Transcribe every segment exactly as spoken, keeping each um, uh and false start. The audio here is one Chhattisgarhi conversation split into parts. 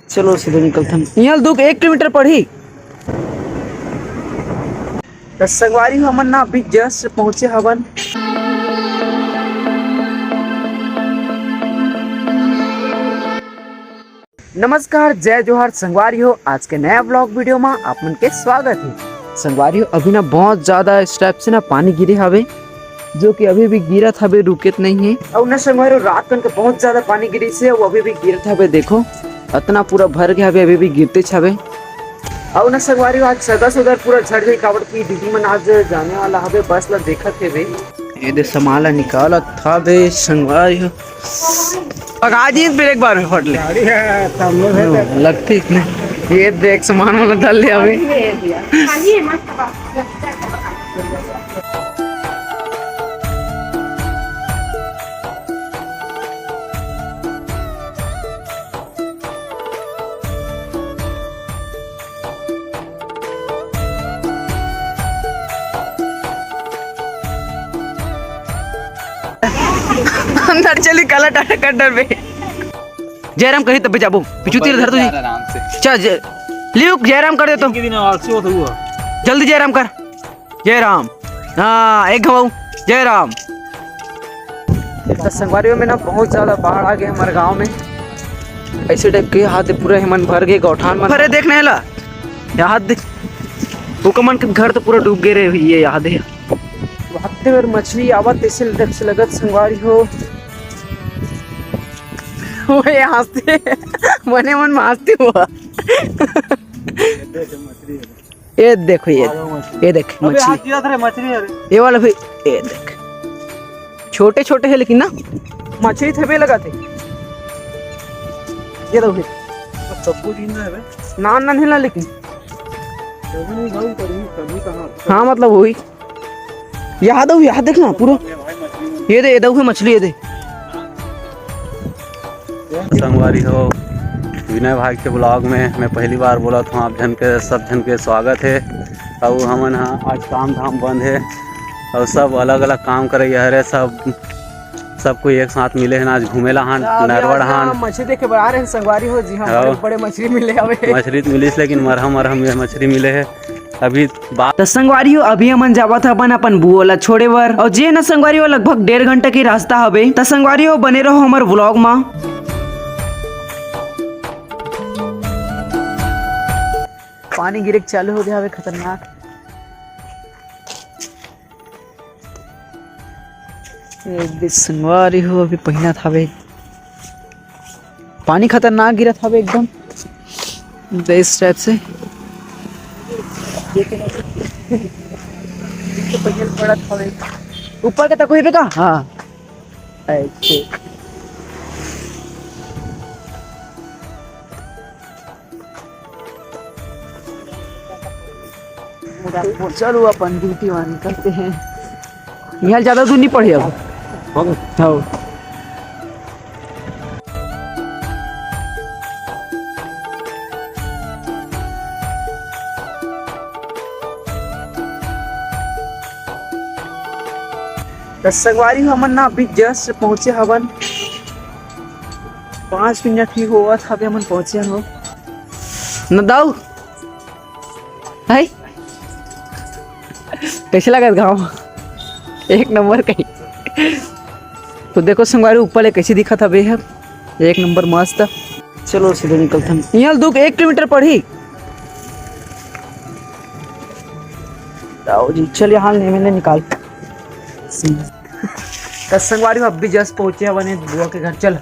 चलो सीधे निकलथन। यहाँ दू एक किलोमीटर पड़ही। त संगवारी हो, हमन ना अभी just पहुंचे हवन। नमस्कार, जय जोहार संगवारी हो, आज के नया vlog video मा आप मन के स्वागत है। संगवारी हो, अभी ना बहुत ज्यादा इस type से ना पानी गिरे हवे, जो कि अभी भी गिरत हवे, रुकत नहीं है। और ना संगवारी हो, रात कन के बहुत ज्यादा पानी गिरे से, वो अभी भी गिरत हवे। देखो, अतना पूरा भर गया हवे, अभी भी गिरते हवे। और ना संगवारी हो, आज सगा सुदर पूरा झड़ गई, काबर की दीदी मन आज जाने वाला हवे, बस ला देखत हेवे। ये दे सामान ला निकालत हवे संगवारी हो। पका जी फिर एक बार में फट ले। गाड़ी है, सामने से हम्म, लगती इतने। ये देख सामान वाला डाल ले अभी। अंदर चली काला टाटा कटर पे। जयराम करी तब जाबो। पिछू तीर धर तुझे। आराम से। चल जय, लियो जयराम कर दे तो। के दिन आलसी होत हुआ। जल्दी जयराम कर। जयराम। हाँ, एक घमाऊ। जयराम। तो संगवारी हो, में ना बहुत ज्यादा बाढ़ आ गया हमारे गांव में। ऐसे type के हाथ पूरा हमन भर गए, गौठान मन। अरे देख नहीं ला, यहाँ देख, ओकर मन के घर तो पूरा डूब गए रे। ये यहाँ दे, वहाँ ते अगर मछली आवत ऐसे type से लगत संगवारी हो। वो यहाँ से मने मन मारती हुआ। ये देखो, ये, ये देख अबे मछली। हाथ दिया था रे मछली, अरे। ये वाला भी, ये देख, छोटे छोटे है लेकिन ना, मछली थे भी लगा थे। ये देखो, सब कुछ जिंदा है बे। नान नान है ना लेकिन। कभी नहीं भाऊ, कभी, कभी कहाँ? हाँ, मतलब वही। यहाँ दो, यहाँ देख ना पूरा। ये दे, ये दो है मछली, ये दे। संगवारी हो, विनय भाई के vlog में मैं पहली बार बोलत हूँ, आप झन के, सब झन के स्वागत है। और हमन हा आज काम धाम बंद है और सब अलग अलग काम करे हरे, सब, सब कोई एक साथ मिले हैं आज घूमे ला हन, अभी नरवा आज डहान। हम मछली देखे बर आ रहे हैं संगवारी हो जी, हम हाँ। बड़े बड़े मछली मिले हवे। मछली तो मिलिस लेकिन मरहा मरहा में मछली मिले है। अभी बात त संगवारी हो, अभी हमन जावत हवन अपन बुआ ला छोड़े बर, और जे न संगवारी हो लगभग डेढ़ घंटा के रास्ता हवे। त संगवारी हो, बने रहो हमर vlog मा। पानी गिरे के चालू हो गया हवे, खतरनाक। ए दे संगवारी हो, अभी पहिना था बे। पानी खतरनाक गिरत हवे एकदम। तो इस type से। ये तो पहले पड़त हवे। ऊपर के तक हुई का? हाँ। ऐसे। चलो अपन duty वन करते हैं। यहाँ ज्यादा दूर नहीं पड़े अब। हाँ। त संगवारी हो, हमन ना अभी just पहुंचे हवन, पाँच मिनट ही होवत हवे हमन पहुंचे हो। न दाऊ, है? कैसे लगत गाँव? एक नंबर कहीं। तो देखो संगवारी, ऊपर ले कैसे दिखत हवे ह, एक नंबर मस्त। चलो सीधे निकलथन। यहाँ दू एक किलोमीटर पड़ही। आओ जी, चल यहाँ ले, मैंने निकाल। त संगवारी हो, अभी just पहुंचे हवन बुआ के घर। चल।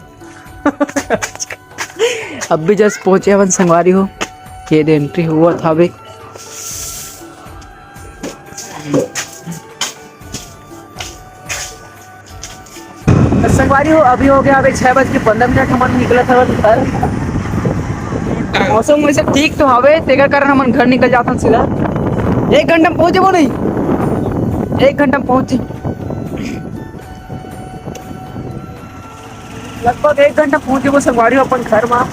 अभी just पहुंचे हवन संगवारी हो, ये दे entry हुआ था अभी। त संगवारी हो, अभी हो गया अभी छह बज के पंद्रह मिनट, हमन निकलत हवन घर। मौसम वैसे ठीक तो हवे, तेकर कारण हमन घर निकल जाथन सीधा। एक घंटा में पहुंच जेबो नहीं, एक घंटा में पहुंच। लगभग एक घंटा पहुंच जेबो संगवारी हो अपन घर मा।